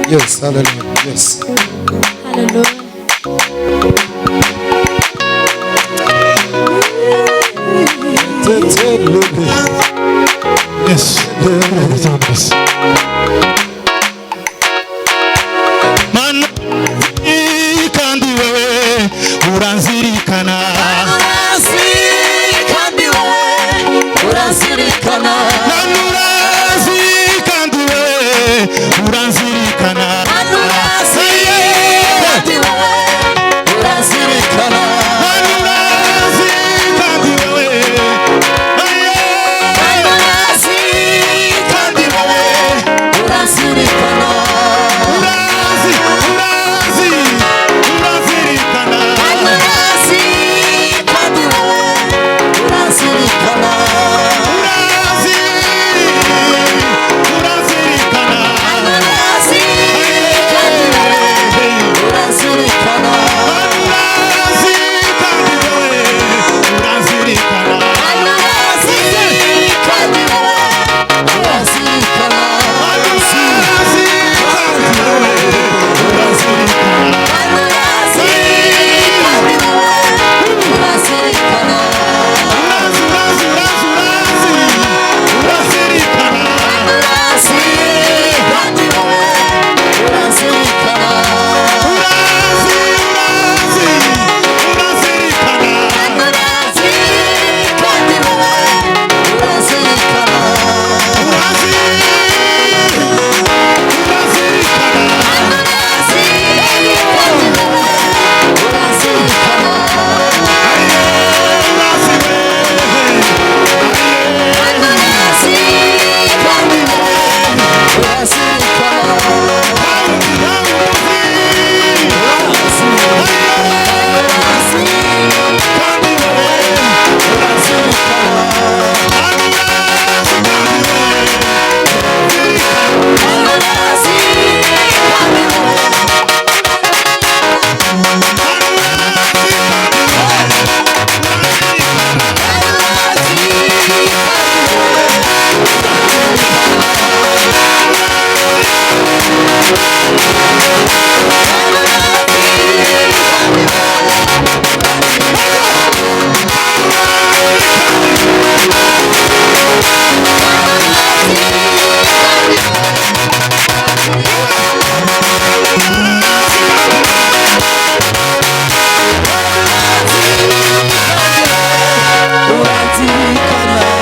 Yes, hallelujah. Yes. Hallelujah. Yes. Yes. Mana kandi wewe uranzirikana. Urazi kandi wowe urazirikana. Mana urazi kandi wewe uranzirikana. Mana urazi kandi wowe urazirikana. Mana urazi kandi wewe. Mana urazi kandi wowe urazirikana. Urazi, urazi, urazirikana. Mana urazi kandi wowe urazirikana. Urazi, urazirikana. Mana urazi kandi wowe urazirikana. Urazi kandi wewe urazirikana. Mana urazi kandi wowe urazirikana. Urazi kandi wewe urazirikana. Mana urazi kandi wowe urazirikana. Urazi, urazi, urazi, urazi, urazirikana. Mana urazi kandi wowe urazirikana. Urazi, urazi, urazirikana. Mana urazi kandi wowe urazirikana. Urazi, urazirikana. Mana urazi kandi wowe urazirikana. Urazi wewe. Mana urazi kandi wowe urazirikana. Urazi, Kandi wewe urazirikana. Mana urazi kandi wowe.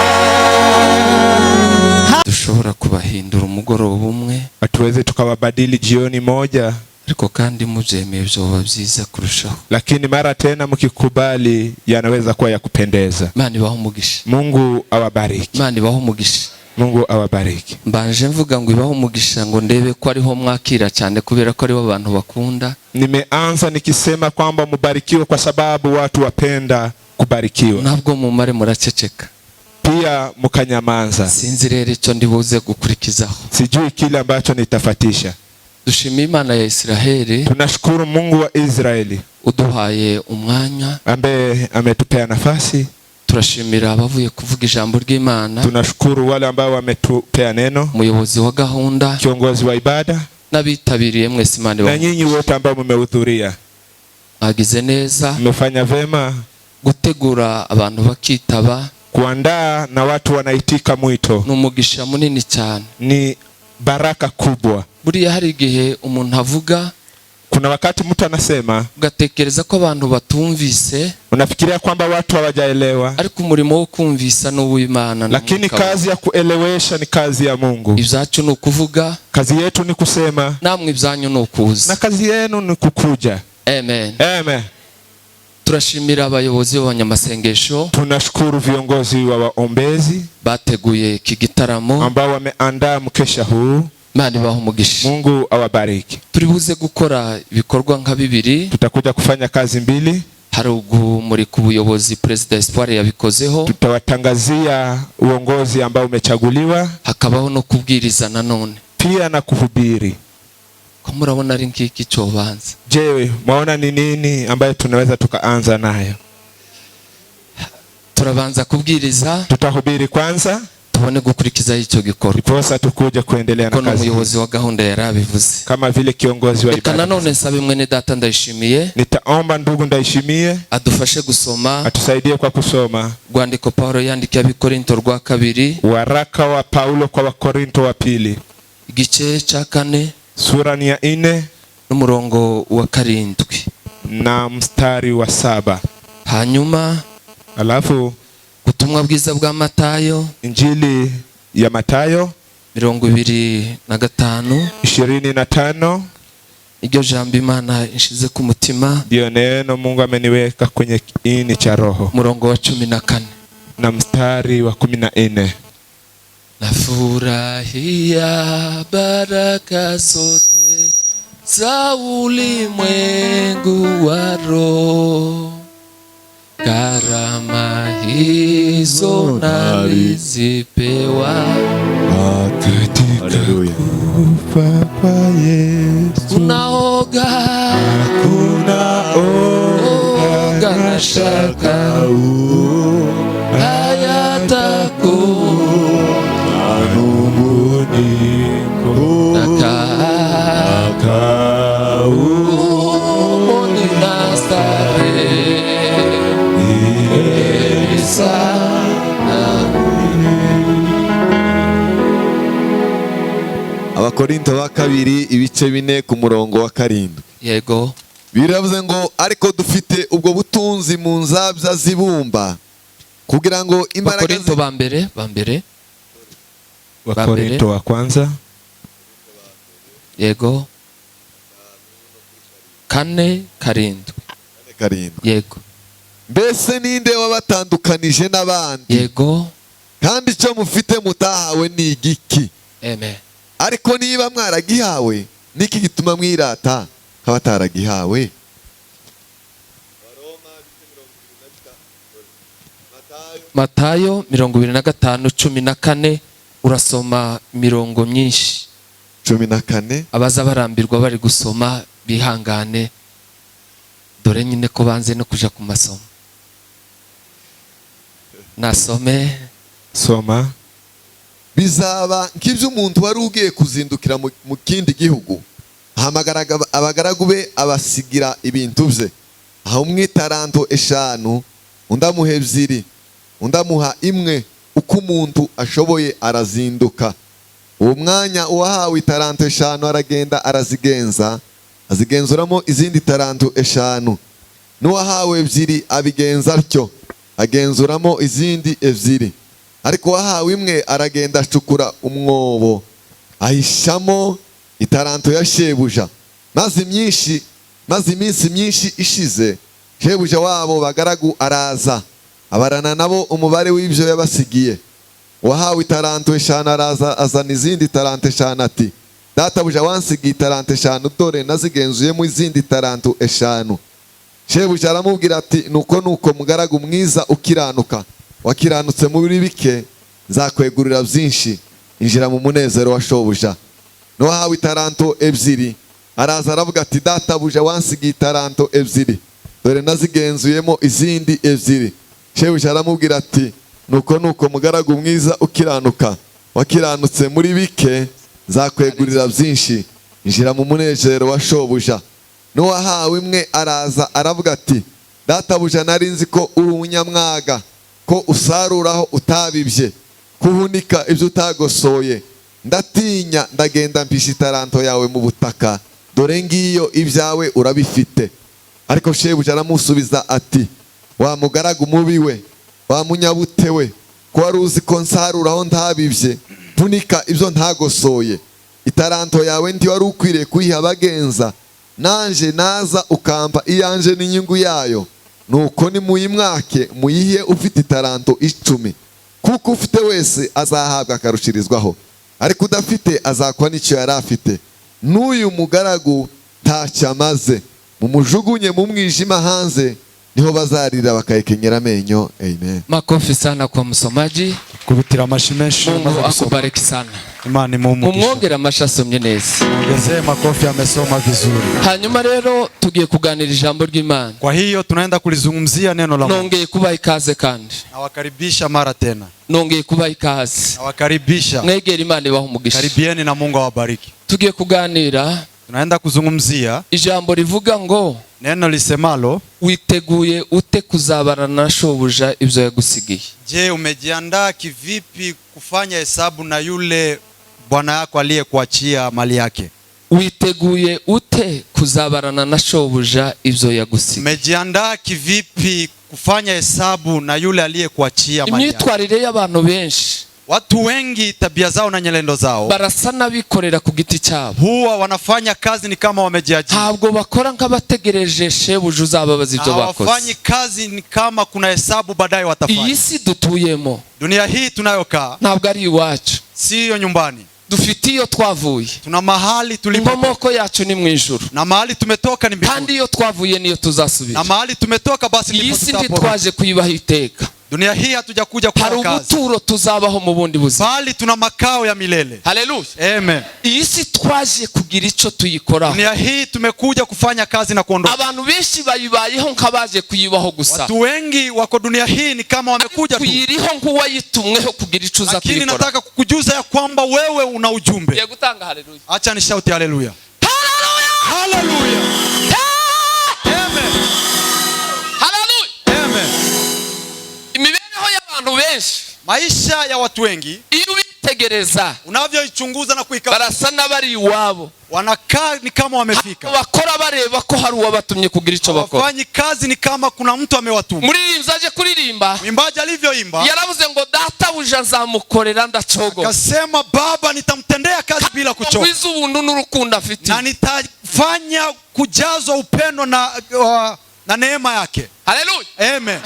Dushobora kubahindura umugoroba umwe, Hatuwezi tukawabadili jioni moja, ariko kandi mubyemeye byoba byiza kurushaho. Lakini mara tena mkikubali yanaweza kuwa ya kupendeza. Imana ibahe umugisha. Mungu awabariki. Imana ibahe umugisha. Mungu awabariki. Mbanje mvuga ngo ibahe umugisha ngo ndebe ko ariho mwakira cyane kubera ko ariho abantu bakunda. Nimeanza nikisema kwamba mubarikiwe kwa sababu watu wapenda kubarikiwa. Ntabwo mumare muraceceka. Pia mkanyamanza. Sinzi rero icyo ndibuze gukurikizaho. Sijui kile ambacho nitafatisha. Dushimiye Imana ya Isiraheli Tunashukuru Mungu wa Israeli uduhaye umwanya. Ambaye ametupea nafasi. Turashimira abavuye kuvuga ijambo ry'Imana, Tunashukuru wale ambao wametupea neno, umuyobozi wa gahunda kiongozi wa ibada n'abitabiriye mwese. Imana na ibahe. nyinyi wote ambao mmehudhuria. Mwagize neza Mmefanya vema gutegura abantu bakitaba. Kuandaa na watu wanaitika mwito. Ni umugisha munini cyane. Ni baraka kubwa. Buriya hari igihe umuntu avuga, Kuna wakati mtu anasema, ugatekereza ko abantu batumvise, unafikiria kwamba watu hawajaelewa, ariko umurimo wo kumvisa ni uw'Imana na lakini Mwuka we. kazi ya kuelewesha ni kazi ya Mungu. Ibyacu ni ukuvuga, Kazi yetu ni kusema namwe ibyanyu ni na ukuza. Kazi yenu ni kukuja. Amen. Amen. Turashimira abayobozi b'abanyamasengesho Tunashukuru viongozi wa waombezi bateguye iki gitaramo. Ambao wameandaa mkesha huu. Imana ibahe umugisha. Mungu awabariki. Turi buze gukora ibikorwa nka bibiri. Tutakuja kufanya kazi mbili. Hari ugumurika ubuyobozi, Perezida Espoir yabikozeho. Tutawatangazia uongozi ambao umechaguliwa, Hakabaho no kubwiriza nanone. Pia na kuhubiri. Ko murabona ari ngiki cyobanza? Je, mwaona ni nini ambayo tunaweza tukaanza nayo? Turabanza kubwiriza, Tutahubiri kwanza, tubone gukurikizaho icyo gikorwa, ndiposa tukuje kuendelea kuko na kazi n'umuyobozi wa gahunda yari abivuze. Kama vile kiongozi wa Reka ibada. nanone nsabe mwene data Ndayishimiye Nitaomba ndugu Ndayishimiye adufashe gusoma atusaidie kwa kusoma rwandiko Pawulo yandikiye Abikorinto rwa kabiri, waraka wa Paulo kwa Wakorinto wa pili, igice cya kane, sura ni ya 4, n'umurongo wa 7, na mstari wa 7. Hanyuma Alafu ubutumwa bwiza bwa Matayo, Injili ya Matayo, 25, 25. Iryo jambo Imana inshize ku mutima. Ndiyo neno Mungu ameniweka kwenye kiini cha roho. Umurongo wa 14. Na mstari wa 14. Nafurahia baraka zote za ulimwengu wa roho, karama hizo nalizipewa. Katika kufa kwa Yesu Unaoga hakuna oga na shaka hayatakuwa manunguniko, nakaa humo nina starehe sana. Abakorinto ba kabiri, ibice 4, ku murongo wa 7. Yego. Biravuze ngo: "Ariko dufite ubwo butunzi mu nzabya z'ibumba, kugira ngo imbaraga Bakorinto ba mbere, ba mbere. Wakorinto wa kwanza. Yego, 4:7. 7. Yego. "Mbese ninde wabatandukanije n'abandi? Kandi icyo mufite mutahawe ni igiki? Amen. Ariko niba mwaragihawe, niki gituma mwirata nk'abataragihawe?" Matayo 25:14, urasoma mirongo myinshi. 14. Abaza barambirwa bari gusoma bihangane, dore nyine ko banze no kuja ku masomo. Nasome. Soma. "Bizaba nk'iby'umuntu wari ugiye kuzindukira mu kindi gihugu, ahamagara abagaragu be, abasigira ibintu bye. Aha umwe itaranto 5, undi amuha 2, undi amuha 1, uko umuntu ashoboye, arazinduka. Uwo mwanya uwahawe itaranto 5 aragenda, arazigenza, azigenzuramo izindi taranto 5. N'uwahawe 2 abigenza atyo, agenzuramo izindi 2. Ariko uwahawe 1 aragenda, acukura umwobo, ahishamo itaranto ya shebuja. Maze iminsi myinshi ishize, shebuja wabo bagaragu araza, abarana nabo umubare w'ibyo yabasigiye. Uwahawe itaranto 5 araza, azana izindi taranto 5, ati: 'Databuja, wansigiye itaranto 5, dore nazigenzuyemo izindi taranto 5.' Shebuja aramubwira ati: 'Nuko nuko, mugaragu mwiza ukiranuka, wakiranutse muri bike, nzakwegurira byinshi. Injira mu munezero wa shobuja.' N'uwahawe itaranto 2 araza, aravuga ati: 'Databuja, wansigiye itaranto 2, dore nazigenzuyemo izindi 2.' Shebuja aramubwira ati: 'Nuko nuko, mugaragu mwiza ukiranuka, wakiranutse muri bike, nzakwegurira byinshi. Injira mu munezero wa shobuja.' N'uwahawe 1 araza, aravuga ati: 'Databuja, nari nzi ko uri umunyamwaga, ko usaruraho utabibye, ko uhunika ibyo utagosoye. Ndatinya, ndagenda, mpisha itaranto yawe mu butaka. Dore ngiyo, ibyawe urabifite.' Ariko shebuja aramusubiza ati: 'Wa mugaragu mubi we, wa munyabute we, ko wari uzi ko nsaruraho ntabibye, mpunika ibyo ntagosoye, itaranto yawe ntiwari ukwiriye kuyiha abagenza, nanje naza ukampa iyanje n'inyungu yayo? Nuko nimuyimwake, muyihe ufite itaranto 10, kuko ufite wese azahabwa akarushirizwaho, ariko udafite azakwa n'icyo yari afite. N'uyu mugaragu ntacyo amaze, mumujugunye mu mwijima hanze." Niho bazarira bakahekenyera amenyo. Amen. Makofi sana kwa msomaji. Kubitira amashi menshi Mungu umaze gusoma. akubariki sana. Imana imuhe umugisha. Mumwongere amashi, asomye neza. Ongezee makofi, amesoma vizuri. Hanyuma rero tugiye kuganira ijambo ry'Imana. Kwa hiyo tunaenda kulizungumzia neno la Mungu. Nongeye kubaha ikaze kandi. Nawakaribisha mara tena. Nongeye kubaha ikaze. Nawakaribisha. Mwegere Imana ibaha umugisha. Karibieni na Mungu awabariki. Tugiye kuganira Tunaenda kuzungumzia ijambo rivuga ngo neno lisemalo, witeguye ute kuzabarana na shobuja ibyo yagusigiye? Je, umejiandaa kivipi kufanya hesabu na yule bwana yako aliyekuachia mali yake? Witeguye ute kuzabarana na shobuja ibyo yagusigiye? Umejiandaa kivipi kufanya hesabu na yule aliyekuachia mali yake? Imyitwarire y'abantu benshi, Watu wengi tabia zao na nyenendo zao barasa n'abikorera ku giti cyabo. Huwa wanafanya kazi ni kama wamejiajiri. Ntabwo bakora nk'abategereje shebuja uzababaza ibyo Hawafanyi bakoze. kazi ni kama kuna hesabu baadaye watafanya. Iyi si dutuyemo Dunia hii tunayokaa ntabwo ari iwacu. siyo nyumbani. Dufite iyo twavuye. Tuna mahali tulipo Inkomoko yacu ni mu ijuru. Na mahali tumetoka ni Kandi mbinguni. iyo twavuye niyo tuzasubira. Na mahali tumetoka basi Iyi ndipo si tutaporudi. ntitwaje kuyibaho iteka. Dunia hii hatujakuja Hari kwa kazi, ubuturo tuzabaho mu bundi buzima. bali tuna makao ya milele. Haleluya. Amen. Iyi si twaje kugira icyo tuyikoraho. Dunia hii tumekuja kufanya kazi na kuondoka. Abantu benshi bayibayeho nk'abaje kuyibaho gusa. Watu wengi wako dunia hii ni kama wamekuja tu, Kuyiriho nk'uwayitumweho kugira icyo uza lakini kuyikora. nataka kukujuza ya kwamba wewe una ujumbe. Ngiye gutanga haleluya. Acha ni shauti haleluya, haleluya, amen, Haleluya. Amen. Imibereho y'abantu benshi, Maisha ya watu wengi iyo ubitegereza, unavyoichunguza na kuika, barasa n'abari iwabo. Wanakaa ni kama wamefika. Bakora bareba ko hari uwabatumye kugira icyo bakora. Hawafanyi kazi ni kama kuna mtu amewatuma. Muririmbyi aje kuririmba, Mwimbaji alivyoimba yaravuze ngo databuja nzamukorera ndacogora, akasema, Baba, nitamtendea kazi bila kuchoka ngwize ubuntu n'urukundo afite. Na nitafanya kujazwa upendo na neema yake. Haleluya. Amen.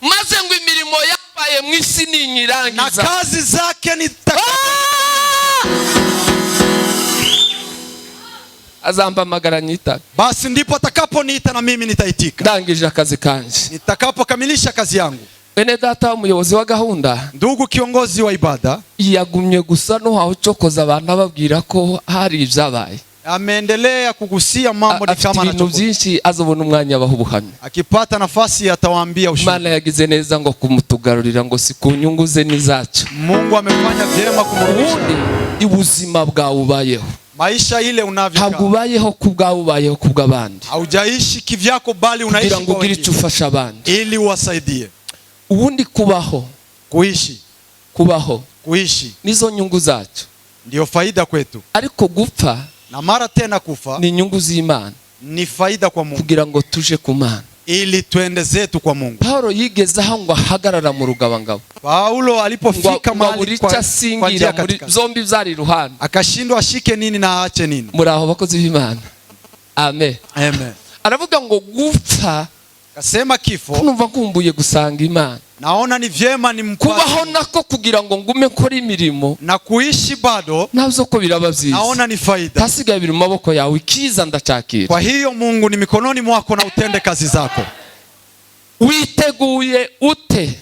Maze ngo imirimo yabaye mu isi Na ninyirangiza, kazi zake nita azampamagara nyitabe. Basi ndipo atakaponiita na mimi nitaitika, Ndangije akazi kanje. nitakapokamilisha kazi yangu. Bene data, umuyobozi wa gahunda Ndugu kiongozi wa ibada yagumye gusa n'uhawe ucokoza abantu ababwira ko hari ibyabaye. Ameendelea kugusia mambo ni Afite kama ibintu anachokoza. byinshi, azobona umwanya abaha ubuhamya. Akipata nafasi atawaambia ushuhuda. Imana yagize neza ngo kumutugarurira ngo si ku nyungu ze n'izacu. Mungu amefanya vyema kumrudisha. Ubundi ubuzima bwawe ubayeho, Maisha ile ntabwo unavyokaa ubayeho ku bwawe, ubayeho ku bw'abandi, haujaishi kivyako, bali unaishi kugira ngo kwa ugire icyo wengine ufasha abandi. ili uwasaidie. Ubundi kubaho, Kuishi, kubaho kuishi nizo nyungu zacu, ndiyo faida kwetu, ariko gupfa na mara tena kufa ni inyungu z'Imana, ni faida kwa Mungu, kugira ngo tuje ku Mana. Ili twende zetu kwa Mungu. Paulo yigeze aho ngo ahagarara mu rugabangabo, Paulo ngo alipofika ngo abure mahali icyo kwa njia asingira muri katikati zombi byari iruhande. Akashindwa ashike nini na aache nini. Muri aho bakozi b'Imana? Amen. Amen. Aravuga ngo gupfa, Akasema kifo, numva nkumbuye gusanga Imana, naona ni vyema ni kubaho nako kugira ngo ngume nkore imirimo, na kuishi bado nabyo ko biraba byiza. Naona ni faida. Hasigaye biri mu maboko yawe, ikiza ndacakira. Kwa hiyo Mungu ni mikononi mwako na utende kazi zako. Witeguye ute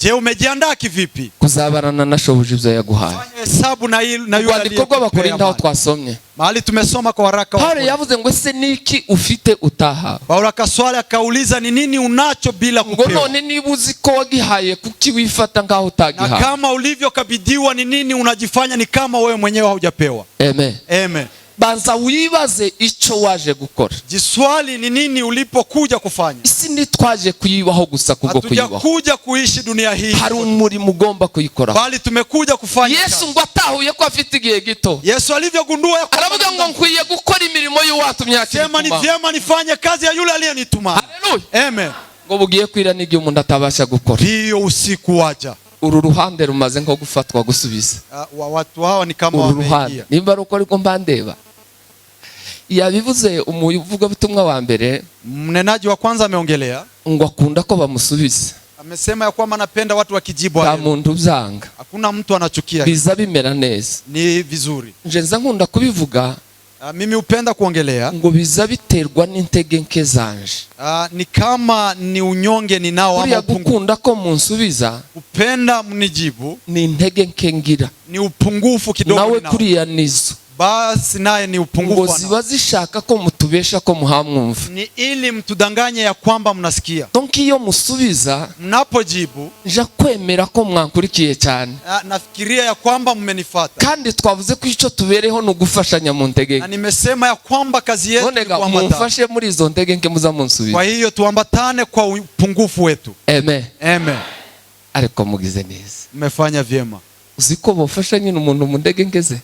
Je, umejiandaa kivipi? Kuzabarana na shobuja ibyo yaguhaye? Fanya hesabu na yule Urwandiko aliyekupea rw'Abakorinto aho mali. twasomye, Mahali tumesoma kwa waraka wa Paulo Korinto. yavuze ngo ese niki ufite utahawe? Paulo akaswali akauliza, ni nini unacho bila Ngo kupewa? none niba uzi ko wagihaye, kuki wifata nk'aho Na utagihawe? kama ulivyokabidhiwa ni nini unajifanya ni kama wewe mwenyewe haujapewa? Amen. Amen. Banza wibaze icyo waje gukora. Jiswali ni nini ulipokuja kufanya. Isi ntitwaje kuyibaho gusa kubwo kuyibaho. Hatujakuja kuishi dunia hii, Hari umurimo ugomba kuyikoraho. bali tumekuja kufanya Yesu kazi. ngo atahuye ko afite igihe gito, Yesu alivyogundua ya kwamba aravuga ngo nkwiye gukora imirimo y'uwatumye hakiri sema ni kubaho. vyema nifanye kazi ya yule aliyenituma. Haleluya. Amen. Ngo bugiye kwira n'igihe umuntu atabasha gukora. Ndiyo usiku waja. Uru ruhande rumaze nko gufatwa gusubiza. Watu hawa ni kama Uru ruhande wameingia. nimba ari uko ariko mbandeba yabivuze umuvugabutumwa wa mbere, Mnenaji wa kwanza ameongelea, ngo akunda ko bamusubiza. Amesema ya kwamba anapenda watu wakijibu Nta hayo. muntu ubyanga. Hakuna mtu anachukia. Biza bimera neza. Ni vizuri. Nje nza nkunda kubivuga. Mimi hupenda kuongelea ngo biza biterwa n'intege nke zanje. Ni kama ni unyonge ninao ama Buriya upungufu. gukunda ko munsubiza Kupenda mnijibu ni intege nke ngira. Ni upungufu kidogo Nawe ninao. kuriya nizo Basi naye ni ngo upungufu anao. ziba zishaka ko mutubesha ko muhamwumva. Ni ili mtudanganye ya kwamba mnasikia. Donc iyo musubiza Mnapojibu nja kwemera ko mwankurikiye cyane. Nafikiria ya kwamba mmenifata. Kandi twavuze ko icyo tubereho ni ugufashanya mu ntege Na nke. nimesema ya kwamba kazi yetu ni None ga kuambatana. mumfashe muri izo ntege nke muza munsubiza. Kwa hiyo tuambatane kwa upungufu wetu. Amen. Amen. Ariko mugize neza. Mmefanya vyema. Uzi ko bofasha nyine umuntu mu ntege nke ze?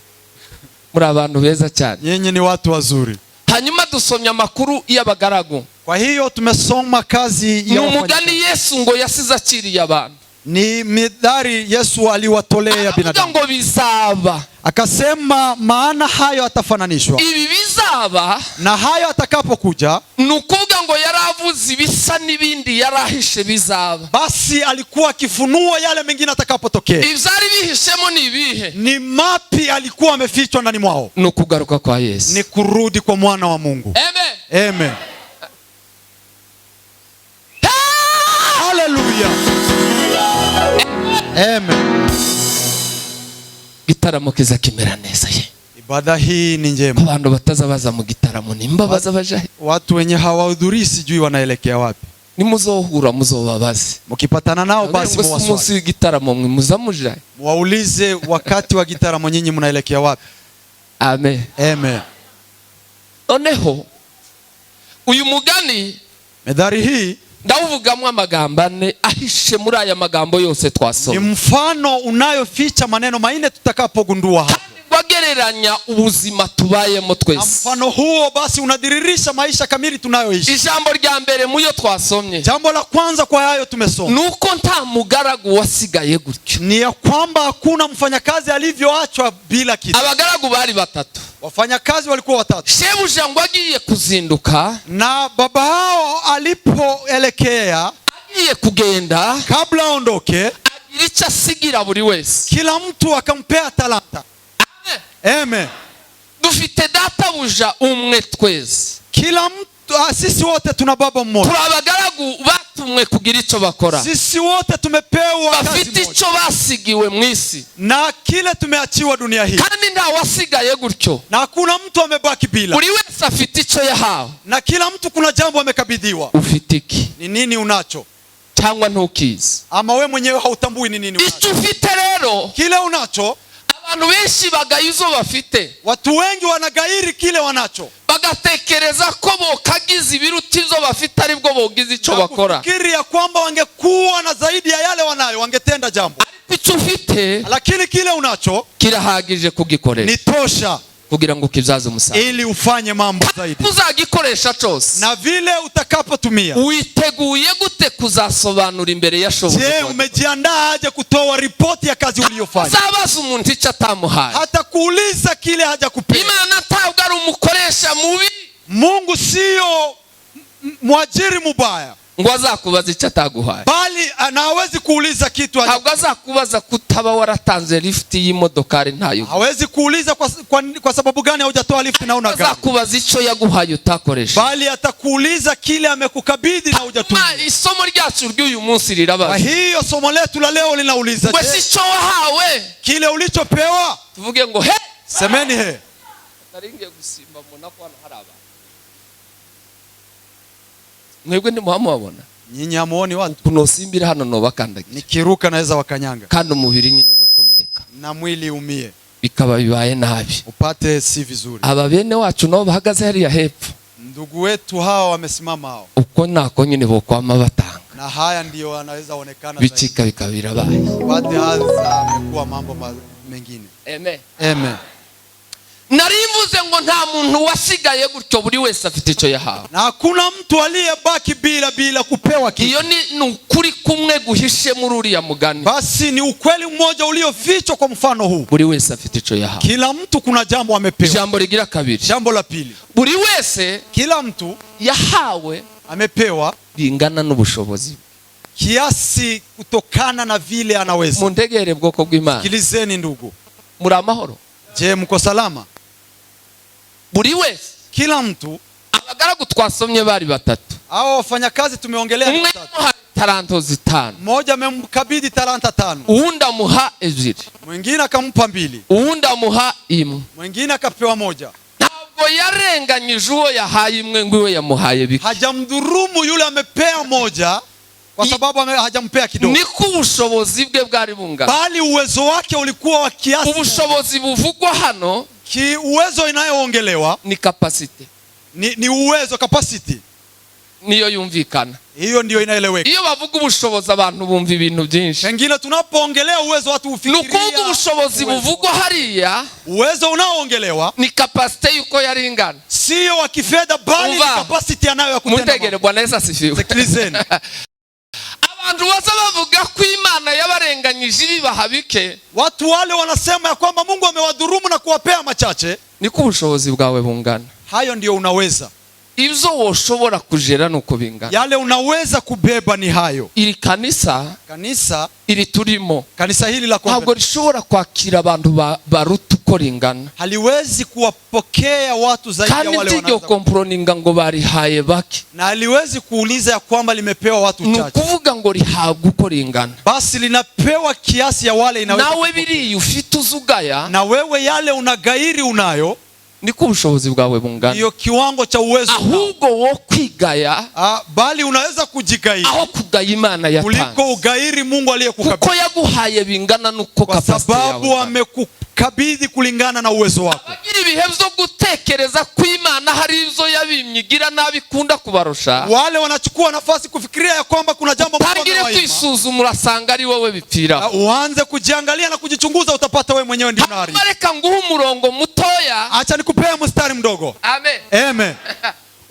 Muri abantu beza cyane. Nyinyi ni watu wazuri. Hanyuma dusomye amakuru y'abagaragu. Kwa hiyo tumesoma kazi Ni ya umugani wafanyakazi. Yesu ngo yasize akiriye abantu. Ni midhari Yesu aliwatolea Aravuga binadamu. ngo bizaba. Akasema maana hayo atafananishwa. Ibi bizaba Na hayo atakapokuja, ni ukuvuga ngo yaravuze ibisa n'ibindi yarahishe bizaba. basi alikuwa akifunua yale mengine atakapotokea. Ibyari bihishemo ni ibihe? Ni mapi alikuwa amefichwa ndani mwao? Ni ukugaruka kwa Yesu. Ni kurudi kwa mwana wa Mungu. Amen. Amen. Haleluya. Amen. Igitaramo kiza kimera neza ye. Ibada hii ni njema. Abantu bataza baza mu gitaramo nimba baza baja he? Watu wenye hawahudhurii sijui wanaelekea wapi. Nimuzohura muzobabaze. Mkipatana nao basi Ngo si umunsi muwaswali. w'igitaramo mwe muza muja he? Muwaulize wakati wa gitaramo nyinyi mnaelekea wapi? Amen. Amen. Noneho uyu mugani Methali hii ndawuvugamo amagambo ane ahishe muri aya magambo yose ni twasoma. mfano unayoficha maneno manne tutakapogundua hapo. Wagereranya ubuzima tubayemo Na twese. mfano huo basi unadhiririsha maisha kamili tunayoishi. Ijambo rya mbere muyo twasomye Jambo la kwanza kwa hayo tumesoma nuko nta mugaragu wasigaye gutyo. ni ya kwamba hakuna mfanyakazi alivyoachwa bila kitu. Abagaragu bari batatu. Wafanyakazi walikuwa watatu, Shebuja ngo agiye kuzinduka, na baba hao alipoelekea, agiye kugenda, kabla aondoke, agira icyo asigira buri wese. kila mtu akampea talanta. Amen. Dufite databuja umwe twese. Kila mtu, sisi wote tuna baba mmoja. Turi abagaragu batumwe kugira icyo bakora. Sisi wote tumepewa kazi Bafite moja icyo basigiwe mu isi. na kile tumeachiwa dunia hii, Kandi nta wasigaye gutyo. na hakuna mtu amebaki bila, Buri wese afite icyo yahawe. na kila mtu kuna jambo amekabidhiwa. Ufite iki Ni nini unacho? cyangwa ntukizi? Ama we mwenyewe hautambui ni nini unacho? Icyo ufite rero, Kile unacho, abantu benshi bagaye izo bafite, watu wengi wanagairi kile wanacho bagatekereza ko bokagize ibiruta ibyo bafite aribwo bogize icyo na bakora. kufikiri ya kwamba wangekuwa na zaidi ya yale wanayo wangetenda jambo, Ariko icyo ufite lakini kile unacho kirahagije kugikoresha ni tosha kugira ngo ukibyaze umusaruro. ili ufanye mambo zaidi, Uzagikoresha cyose na vile utakapotumia. witeguye gute kuzasobanura imbere ya shobuja? Je, umejiandaa aje kutoa ripoti ya kazi uliyofanya? Azabaza umuntu icyo atamuhaye. Hata kuuliza kile hajakupea. Imana ntabwo ari umukoresha mubi Mungu sio mwajiri mubaya, ngo azakubaza icyo ataguhaye. bali na hawezi kuuliza kitu Ntabwo azakubaza kutaba waratanze lifuti y'imodokari ntayo. hawezi kuuliza kwa sababu gani haujatoa lift na una gari, Azakubaza icyo yaguhaye utakoresha. bali atakuuliza kile amekukabidhi na hujatumia. Isomo ryacu ry'uyu munsi Kwa rirabaza hiyo somo letu la leo linauliza, ngo je, si icyo wahawe? kile ulichopewa? Tuvuge ngo he. Semeni he. Nari ngiye gusimba mbona ko hano hari abantu. Mwebwe ntimuhamubabona? Nyinyi hamuoni watu? Kunosimbira hano nobakandagira. Nikiruka naweza wakanyanga Kandi umubiri nyine ugakomereka, na mwili umie, bikaba bibaye nabi. upate si vizuri. Aba bene wacu nabo bahagaze hariya hepfo, Ndugu wetu hawa wamesimama hao, uko nako nyine bokwama batanga, na haya ndiyo wanaweza onekana zaidi. bicika bikaba birabaye. Upate hasa amekuwa mambo mengine. Amen. Amen. Nari mvuze ngo nta muntu wasigaye gutyo, buri wese afite icyo yahawe. Na hakuna mtu aliyebaki bila kupewa kitu. Iyo ni ukuri kumwe guhishe muri uriya mugani. Basi ni ukweli mmoja uliofichwa kwa mfano huu. Buri wese afite icyo yahawe. Kila mtu kuna jambo amepewa. Ijambo rigira kabiri, Jambo la pili, buri wese kila mtu yahawe amepewa bingana n'ubushobozi. kiasi kutokana na vile anaweza. Muntegere bwoko bw'Imana. Sikilizeni ndugu. Muri amahoro? Je, mko salama? Buri wese. Kila mtu. Abagaragu twasomye bari batatu. Hao wafanyakazi tumeongelea ni Umwe watatu. yamuhaye taranto 5. Mmoja amemkabidhi talanta 5, Uwundi amuha 2. mwingine akampa 2, Uwundi amuha 1. mwingine akapewa 1. Ntabwo yarenganyije uwo yahaye 1 ngo iwe yamuhaye bike. Hajamdhurumu yule amepea 1 kwa sababu hajampea kidogo, Niko ubushobozi bwe bwari bungana. bali uwezo wake ulikuwa wa kiasi. Ubushobozi buvugwa hano Ki uwezo inayoongelewa ni capacity, ni uwezo, capacity. Niyo yumvikana. Hiyo ndio inaeleweka. Iyo bavuga ubushobozi abantu bumva ibintu byinshi. Pengine tunapoongelea uwezo watu Ni hufikiria ukuvuga ubushobozi uwezo. buvugwa hariya Uwezo unaoongelewa ni capacity y'uko yari ingana. sio wa kifedha, bali ni Umva. capacity anayo ya kutenda Muntegere, mambo. Bwana Yesu asifiwe. Sikilizeni. Abantu baza bavuga ko Imana yabarenganyije ibibaha bike. Watu wale wanasema ya kwamba Mungu amewadhurumu na kuwapea machache. Niko ubushobozi bwawe bungana. Hayo ndio unaweza. Ibyo woshobora kujera nuko bingana. Yale unaweza kubeba ni hayo. Iri kanisa, Kanisa, iri turimo, kanisa hili la ntabwo Convent rishobora kwakira abantu baruta uko ringana. haliwezi kuwapokea watu zaidi ya Kandi wale ntiryo wanaweza, komproninga ngo barihaye bake. na haliwezi kuuliza ya kwamba limepewa watu Ni chache, ukuvuga ngo rihabwa uko ringana. basi linapewa kiasi ya wale inaweza. Nawe biriya ufite uzugaya, Na wewe yale unagairi unayo, niko ubushobozi bwawe bungana. ndiyo kiwango cha uwezo unao. Ahubwo wo kwigaya Bali unaweza kujigairi aho kugaya Imana kuliko yatanze, ugairi Mungu aliyekukabidhi, kuko yaguhaye bingana nuko kwa capacity yawe sababu ingana. amekukabidhi kulingana na uwezo wako. Abagira ibihe byo gutekereza ko Imana hari ibyo yabimye igira nabi ikunda kubarusha, Wale wanachukua nafasi kufikiria ya kwamba kuna jambo Mungu utangire amewaima. kwisuzuma urasanga ari wowe bipfiraho. Uanze kujiangalia na kujichunguza, utapata wewe mwenyewe ndio unaharibu. Hanyuma reka nguhe umurongo mutoya. Acha nikupee mstari mdogo. Amen. Amen.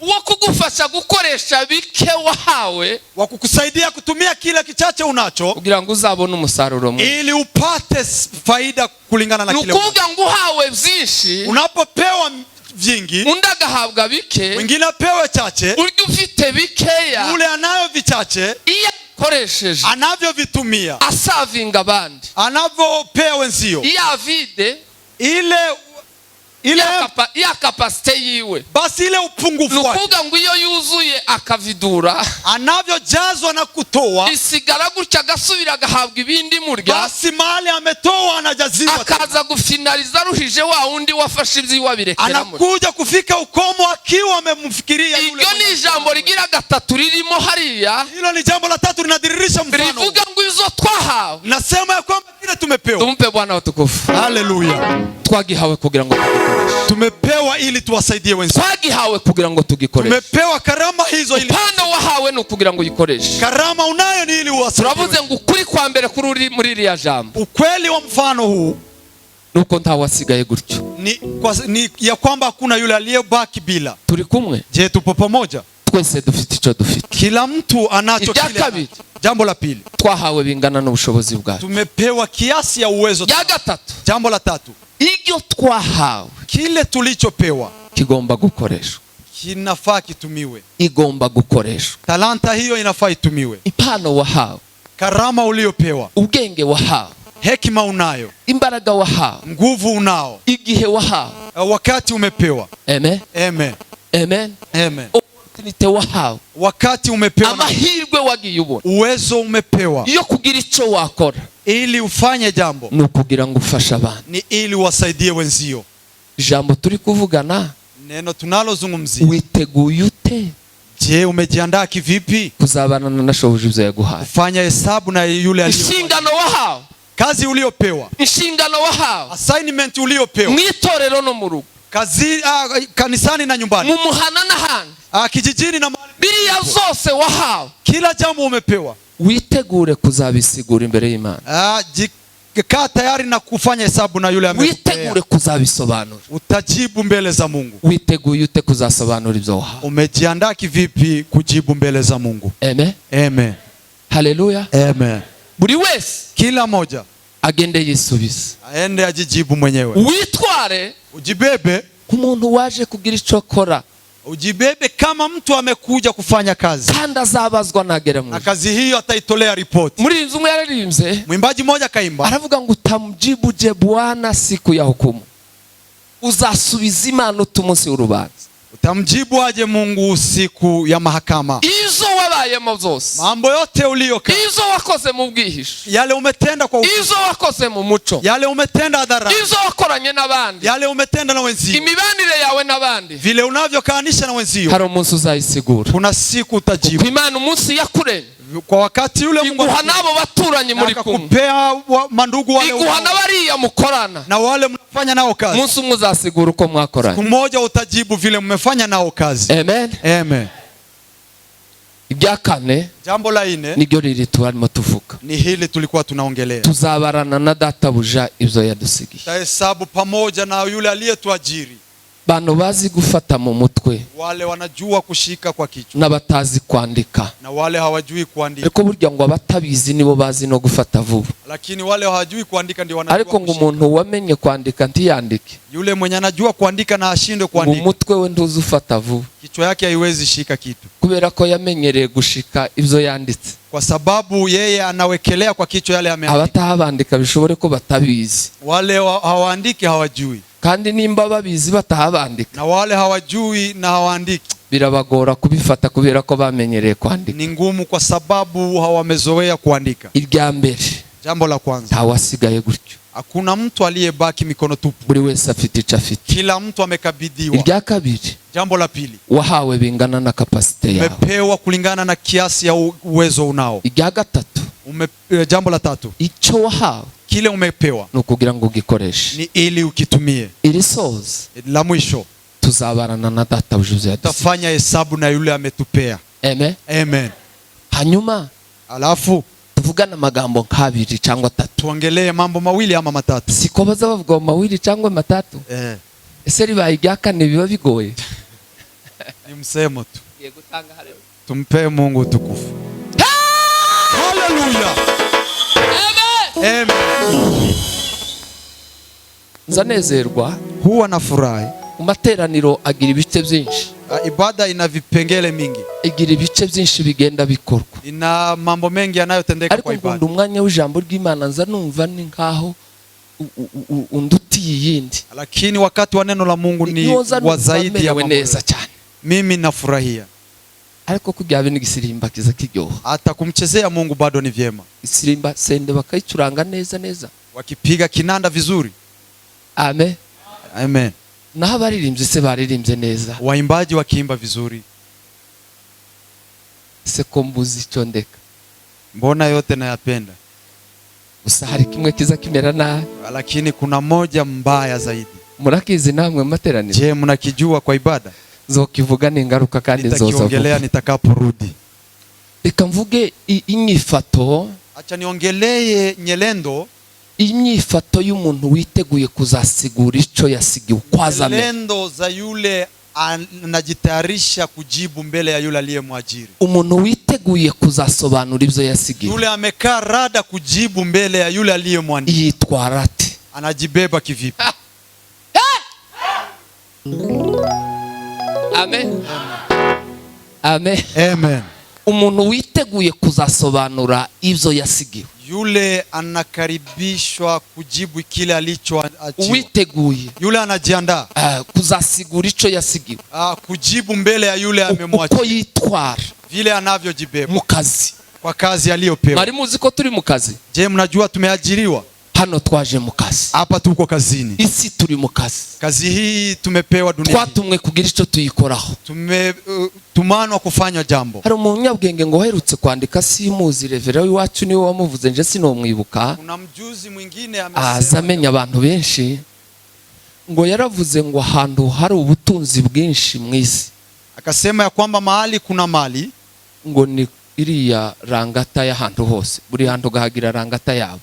Wo kugufasha gukoresha bike wahawe Wa kukusaidia kutumia kile kichache unacho kugira ngo uzabone umusaruro mwinshi. ili upate faida kulingana na Ni kile ukuvuga ngo uhawe byinshi, unapopewa vingi, undi agahabwa bike, mwingine apewe chache, urya ufite bikeya yule anayo vichache iyo akoresheje anavyovitumia, asavinga abandi, anavyopea wenzio, iyo avide ile ile ya kapasite yiwe, basi ile ni upungufu wake ukuvuga ngo iyo yuzuye akavidura anavyojazwa na kutoa, bisigara gutya, agasubira agahabwa ibindi murya, basi mali ametoa anajaziwa tena. Akaza gufinaliza aruhije wa wundi wafashe ibyiwe abirekera muri. Anakuja kufika ukomo akiwa amemfikiria yule Iryo ni mwenye. ijambo rigira gatatu ririmo hariya, Hilo ni jambo la tatu linadhihirisha mfano. rivuga ngo izo twahawe. Nasema ya kwamba kile tumepewa. Tumpe Bwana utukufu. Haleluya. Twagihawe kugira ngo tugikoreshe. Tumepewa ili tuwasaidie wenzetu. Twagihawe kugira ngo tugikoreshe. Tumepewa karama hizo ili Impano wahawe ni ukugira ngo uyikoreshe. Karama unayo ni ili uwasaidie. Turavuze ngo ukuri kwa mbere kuri uri muri iriya jambo Ukweli wa mfano huu nuko ntawasigaye gutyo. ni ya kwamba hakuna yule aliyebaki bila. Turi kumwe? Je, tupo pamoja? Twese dufite icyo dufite. Kila mtu anacho Ibya kile. kabiri. Jambo la pili, Twahawe bingana n'ubushobozi bwacu. tumepewa kiasi ya uwezo. Ibya gatatu, Jambo la tatu, ibyo twahawe kile tulichopewa kigomba gukoreshwa. kinafaa kitumiwe. Igomba gukoreshwa. Talanta hiyo inafaa itumiwe. Impano wahawe, Karama uliyopewa, ubwenge wahawe, hekima unayo, imbaraga wahawe, nguvu unao, igihe wahawe. Wakati umepewa. Amen. Amen. Amen. Amen. Opportunity wahawe, Wakati umepewa, amahirwe wagiye ubona uwezo umepewa iyo kugira icyo wakora ili ufanye jambo, ni ukugira ngo ufashe abandi. ni ili uwasaidie wenzio. Ijambo turi kuvugana, Neno tunalozungumzia, witeguye ute je, umejiandaa kivipi kuzabana na shobuja ibyo yaguhaye? kufanya hesabu na yule aliye Inshingano wahawe, kazi uliopewa, inshingano wahawe assignment uliopewa mu itorero no mu rugo, kazi, kanisani na nyumbani, mu muhana n'ahandi, kijijini na mahali, biriya zose wahawe, kila jambo umepewa. Witegure kuzabisigura imbere y'Imana. Kaa tayari na kufanya hesabu na yule amekupea. Witegure kuzabisobanura. Utajibu mbele za Mungu. Witeguye ute kuzasobanura ibyo wahawe? Umejiandaa kivipi kujibu mbele za Mungu? Amen. Amen. Haleluya. Amen. Buri wese Kila moja agende yisubize, aende ajijibu mwenyewe. witware Ujibebe, nk'umuntu waje kugira icyo akora, ujibebe kama mtu amekuja kufanya kazi, kandi azabazwa nagera mu na ijuru. kazi hiyo ataitolea ripoti. Muri iyi nzu umwe yararirimbye Mwimbaji mmoja kaimba, aravuga ngo utamjibu je Bwana siku ya hukumu? Uzasubiza Imana ute umunsi w'urubanza? Utamjibu aje Mungu siku ya mahakama? Izo wabayemo zose, Mambo yote uliyoka, izo wakoze mu bwihisho, yale umetenda kwa izo wakoze mu muco, yale umetenda hadharani, izo wakoranye n'abandi, yale umetenda na wenzio, imibanire yawe n'abandi, vile unavyokaanisha na wenzio, hari umunsi uzayisigura. Kuna siku Kuko utajibu. Imana umunsi yakuremye, Kwa wakati yule Mungu iguha n'abo baturanyi na muri kumwe, akakupea mandugu wale iguha n'abariya mukorana. Na wale mnafanya nao kazi. Umunsi umwe uzasigura uko mwakoranye. Siku moja utajibu vile mmefanya nao kazi. Amen. Amen. Ibya kane, Jambo la nne niryo riri turarimo tuvuga. Ni hili tulikuwa tunaongelea. Tuzabarana na databuja ibyo yadusigiye. Tahesabu pamoja na yule aliyetuajiri. Bantu bazi gufata mu mutwe Wale wanajua kushika kwa kichwa n'abatazi kwandika, na wale hawajui kuandika, ariko burya ngo abatabizi nibo bazi no gufata vuba. Lakini wale hawajui kuandika ndio wanajua Ariko ngo kushika. umuntu wamenye kwandika ntiyandike, Yule mwenye anajua kuandika na ashindwe ngo kuandika, umutwe we ntuzi ufata vuba, kichwa yake haiwezi shika kitu, kubera ko yamenyereye gushika ibyo yanditse. Kwa sababu yeye anawekelea kwa kichwa yale ameandika. Abatahabandika bishobore ko batabizi, Wale hawaandiki hawajui, kandi nimba babizi batahabandika, na wale hawajui na hawaandiki birabagora kubifata kubera ko bamenyereye kwandika. Ni ngumu kwa sababu hawamezoea kuandika. Irya mbere, Jambo la kwanza, ntawasigaye gutyo, hakuna mtu aliyebaki mikono tupu, buri wese afite icyo afite. Kila mtu amekabidhiwa. Irya kabiri, Jambo la pili, wahawe bingana na capacité yawe. Umepewa kulingana na kiasi ya uwezo unao. Irya gatatu, Jambo la tatu, icyo wahawe kile umepewa ni ukugira ngo ugikoreshe. Ni ili ukitumie. Irisoza, La mwisho, tuzabarana na databuja ibyo yadusigiye. Tutafanya hesabu na yule ametupea. Amen. Amen. Hanyuma Alafu tuvugane amagambo nk'abiri cyangwa atatu. Tuongelee mambo mawili ama matatu. Siko baza bavuga ngo mawili cyangwa matatu? Ese ribaye irya kane biba bigoye? Ni msemo tu. Tumpee Mungu utukufu. Haleluya. Amen. Nzanezerwa. Huwa nafurahi. Mu materaniro agira ibice byinshi. Ibada ina vipengele mingi. Igira ibice byinshi bigenda bikorwa. Ina mambo mengi yanayotendeka Ariko kwa ibada. nkunda umwanya w'ijambo ry'Imana, nza numva ni nkaho undutiye iyindi. Lakini wakati wa neno la Mungu ni Niyo nza wa numva zaidi ya merewe mambo neza yote. cyane. Mimi nafurahia. Ariko kugira bene igisirimba kiza kiryoha. Hata kumchezea Mungu bado ni vyema. Isirimba sende bakayicuranga neza neza. Wakipiga kinanda vizuri. Amen. Amen. Naho abaririmbyi se baririmbye neza. Waimbaji wakiimba vizuri. Se ko mbuzi icyo ndeka. Mbona yote nayapenda. Gusa hari kimwe kiza kimera nabi. Lakini kuna moja mbaya zaidi. Murakizi namwe mu materaniro? Je, mnakijua kwa ibada? Nzokivuga ningaruka kandi nzoza Nitakiongelea vuba. nitakaporudi. Reka mvuge inyifato. Acha niongelee nyelendo. Inyifato y'umuntu witeguye kuzasigura icyo yasigiwe uko azamera. Nyelendo za yule anajitayarisha kujibu mbele ya yule aliyemwajiri. Umuntu witeguye kuzasobanura ibyo yasigiwe, Yule amekaa rada kujibu mbele ya yule aliyemwandika. Yitwara ate? Anajibeba kivipi? Amen. Amen. Amen. Umuntu witeguye kuzasobanura ibyo yasigiwe, Yule anakaribishwa kujibu kile alichoachiwa. Uwiteguye Yule anajiandaa kuzasigura icyo yasigiwe, kujibu mbele ya yule amemwacha. Uko yitwara Vile anavyojibeba mu kazi. Kwa kazi aliyopewa. Mwari muzi ko turi mu kazi? Je, mnajua tumeajiriwa? Hano twaje mu kazi. Hapa tuko kazini. Isi turi mu kazi. Kazi hii tumepewa dunia. Twatumwe kugira icyo tuyikoraho. Tumetumanwa kufanya jambo. Hari umunyabwenge ngo uherutse kwandika, simuzi, revera w'iwacu niwe wamuvuze, nje sinomwibuka. Kuna mjuzi mwingine Aza amesema amenya abantu benshi, ngo yaravuze ngo ahantu hari ubutunzi bwinshi mu isi, akasema ya kwamba mahali kuna mali, ngo ni iriya rangata y'ahantu hose, buri hantu ugahagira rangata yabo.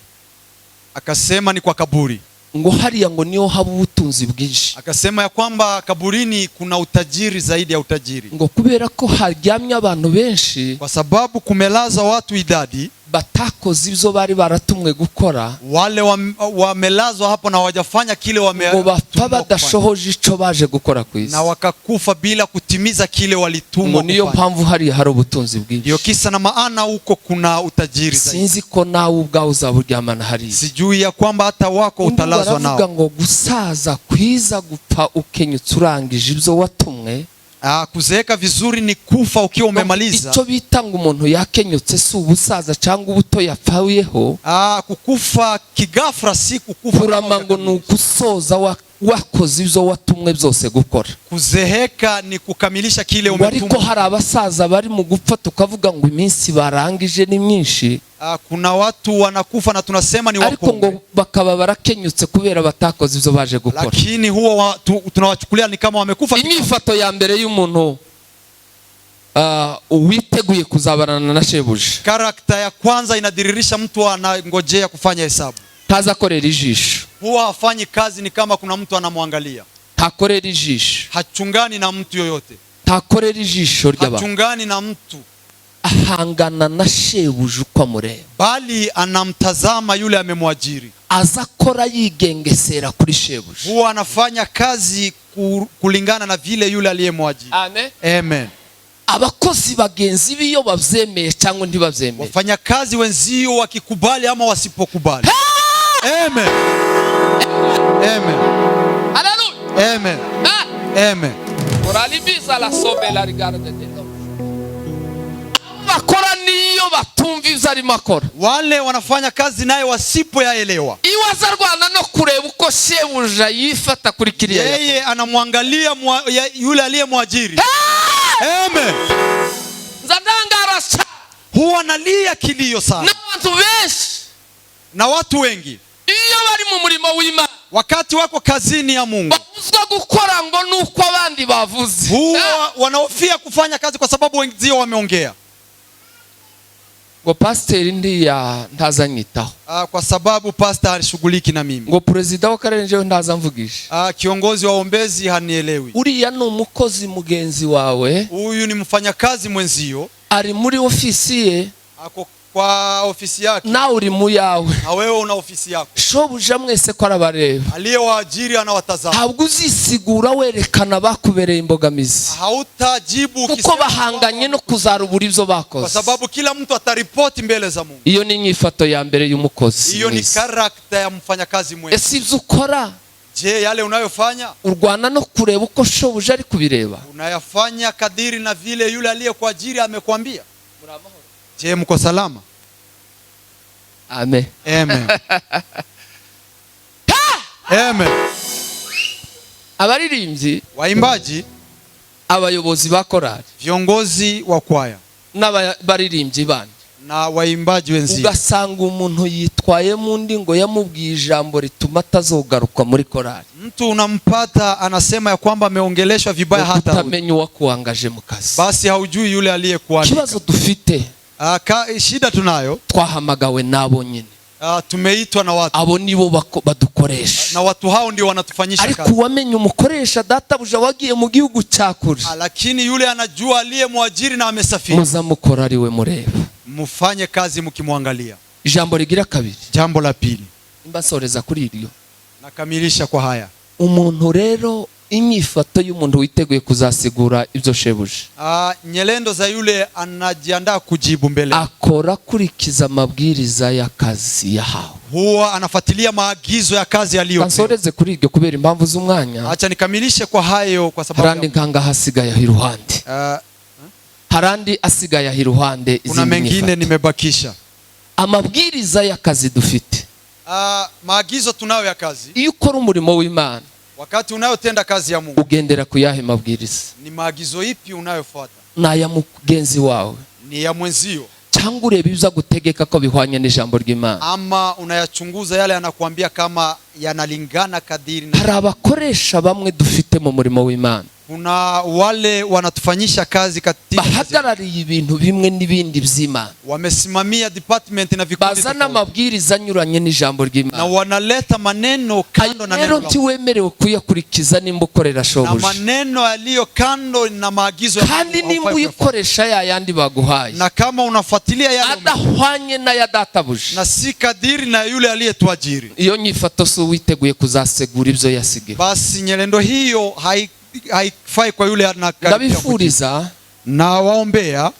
Akasema ni kwa kaburi. Ngo hariya ngo niho haba ubutunzi bwinshi. Akasema ya kwamba kaburini kuna utajiri zaidi ya utajiri. Ngo kubera ko haryamye abantu benshi, Kwa sababu kumelaza watu idadi, Batakoze ibyo bari baratumwe gukora. Wale wamelazwa hapo na hawajafanya kile Ngo bapfa wametumwa kufanya. Badashohoje icyo baje gukora ku isi. Na wakakufa bila kutimiza kile walitumwa Ngo niyo kufanya. mpamvu hariya hari ubutunzi Ndio bwinshi. kisa na maana huko kuna utajiri zaidi. Sinzi ko nawe ubwawe uzaba uryamana hariya. Sijui ya kwamba hata wako Undi utalazwa baravuga nao. ngo gusaza kwiza gupfa ukenyutse urangije ibyo watumwe. Kuzeeka vizuri ni kufa ukiwa umemaliza. Icyo bita ngo umuntu yakenyutse si ubusaza cyangwa ubuto yapfuyeho. Kukufa kigafra si kukufa kama Kurama ngo ni hujakamilisha. ugusoza wakoze ibyo watumwe byose gukora. Kuzeheka ni kukamilisha kile Ngo ariko umetumwa. hari abasaza bari mu gupfa tukavuga ngo iminsi barangije ni myinshi. Kuna watu wanakufa na tunasema ni Ariko wakongwe, ngo bakaba barakenyutse kubera batakoze ibyo baje gukora. Lakini huwa tunawachukulia ni kama wamekufa kigafra. Inyifato ya mbere y'umuntu witeguye kuzabarana na shebuja, Character ya kwanza inadiririsha mtu anangojea kufanya hesabu. Ntazakorera ijisho. Huwa hafanyi kazi ni kama kuna mtu anamwangalia. Ntakorera ijisho. Hachungani na mtu yoyote. Ntakorera ijisho ry'abantu. Hachungani na mtu, Ahangana na shebuja uko amureba. Bali anamtazama yule amemwajiri. Aza akora yigengesera kuri shebuja. Huwa anafanya kazi kulingana na vile yule aliyemwajiri. Amen. Amen. Abakozi bagenzi be iyo babyemeye cyangwa ntibabyemeye. Wafanyakazi wenzio wakikubali ama wasipokubali. Amen. Amen. Haleluya. Amen. Ah! Amen. Uralibiza la sobe la rigarde de abo bakora niyo batumva ibyo arimo akora. Wale wanafanya kazi naye wasipoyaelewa, Iwe aza arwana no kureba uko shebuja yifata kuri kiriya yakoze. Yeye anamwangalia yule aliyemwajiri. Amen. Nza ndangara cyane. Huwa analia kilio sana. N'abantu benshi, Na watu wengi, iyo bari mu murimo w'Imana, wakati wako kazini ya Mungu, babuzwa gukora ngo nuko abandi bavuze. Huwa wanahofia kufanya kazi kwa sababu wenzio wameongea. Ngo pasiteri ndiya ntazanyitaho. Kwa sababu pastor hashughuliki na mimi. Ngo perezida w'akarere njyewe ntazamvugisha. Kiongozi wa ombezi hanielewi. Uriya ni umukozi mugenzi wawe. Huyu ni mfanyakazi mwenzio. Ari muri ofisi ye. Ako kwa ofisi yake. Nawe uri mu yawe. Na wewe una ofisi yako. Shobuja mwese ko arabareba. Aliyewaajiri anawatazama. Ntabwo uzisigura werekana bakubereye imbogamizi, Hautajibu kuko ukisema bahanganye no kuzarubura ibyo kwa bakoze. Sababu kila mtu ataripoti mbele za Mungu. Iyo ni inyifato ya mbere y'umukozi Hiyo ni mwiza. character ya mfanyakazi mwema. Ese ibyo ukora, Je, yale unayofanya, urwana no kureba uko shobuja ari kubireba? Unayafanya kadiri na vile yule aliyekuajiri amekwambia? Je, mko salama? Amen. Amen. Amen. Abaririmbyi, Waimbaji, abayobozi ba korali viongozi wa kwaya n'abaririmbyi bandi, na waimbaji wenzio, ugasanga umuntu yitwayemo undi ngo yamubwiye ijambo rituma atazogaruka muri korali. Mtu unampata anasema ya kwamba ameongeleshwa vibaya hata Kutamenya uwakuangaje mu kazi. Basi haujui yule aliyekualika. Ikibazo dufite, Shida tunayo, twahamagawe n'abo nyine. Tumeitwa na watu, Abo nibo badukoresha. Na watu hao ndio wanatufanyisha Ariko kazi. uwamenye umukoresha databuja wagiye mu gihugu cya kure, Lakini yule anajua aliyemwajiri na amesafiri, muzamukora ari we mureba. Mfanye kazi mkimwangalia. Ijambo rigira kabiri, Jambo la pili, mbasoreza kuri iryo. Nakamilisha kwa haya. Umuntu rero inyifato y'umuntu witeguye kuzasigura ibyo shebuja, Nyelendo za yule anajiandaa kujibu mbele, akora akurikiza amabwiriza y'akazi yahawe. Huwa anafuatilia maagizo ya kazi aliyopewa. Nsoreze kuri iryo kubera impamvu z'umwanya. Acha nikamilishe kwa hayo kwa sababu Hari andi nkangaha asigaye aho iruhande? Hari andi asigaye aho iruhande Kuna izindi mengine nyifato. Nimebakisha. Amabwiriza y'akazi dufite, Maagizo tunayo ya kazi, iyo ukora umurimo w'Imana, wakati unayotenda kazi ya Mungu, ugendera ku yahe mabwiriza? Ni maagizo ipi unayofuata? Ni aya mugenzi wawe, Ni ya mwenzio, cyangwa ureba ibyo agutegeka ko bihwanye n'ijambo ry'Imana? Ama unayachunguza yale anakuambia kama yanalingana kadiri na Hari abakoresha bamwe dufite mu murimo w'Imana, Kuna wale wanatufanyisha kazi katika Bahagarariye ibintu bimwe n'ibindi by'Imana. Wamesimamia department na vikundi Bazana tofauti. Amabwiriza anyuranye n'ijambo Na ry'Imana. Wanaleta maneno kando na Rero neno la Mungu. ntiwemerewe kuyakurikiza nimba ukorera Na shobuja. Maneno yaliyo kando na maagizo ya Kandi Mungu nimba haufai kuyafuata. uyikoresha ya yandi baguhaye Na kama unafuatilia yale adahwanye n'aya databuja, na si kadiri na yule aliyetuajiri, iyo nyifato si uwiteguye kuzasegura ibyo yasigiwe. Basi nyelendo hiyo haifai kwa yule anakaribia kujibu. Ndabifuriza Na waombea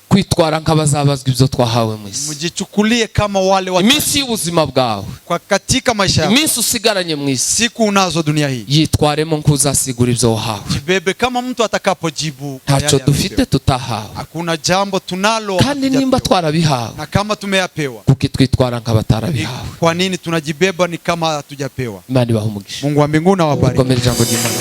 kwitwara nk'abazabazwa ibyo twahawe mu isi. Mjichukulie kama wale wa Iminsi y'ubuzima bwawe, kwa katika maisha yako, iminsi usigaranye mu isi, siku unazo dunia hii, yitwaremo nk'uzasigura ibyo wahawe. Jibebe kama mtu atakapojibu kwa Ntacyo yale dufite aliyopewa. tutahawe. Hakuna jambo tunalo Kandi nimba hatujapewa. twarabihawe, Na kama tumeyapewa, kuko twitwara ni nk'abatarabihawe? Kwa nini tunajibeba ni kama hatujapewa? Imana ibaha umugisha. Mungu wa mbinguni awabariki. Dukomere ijambo ry'Imana.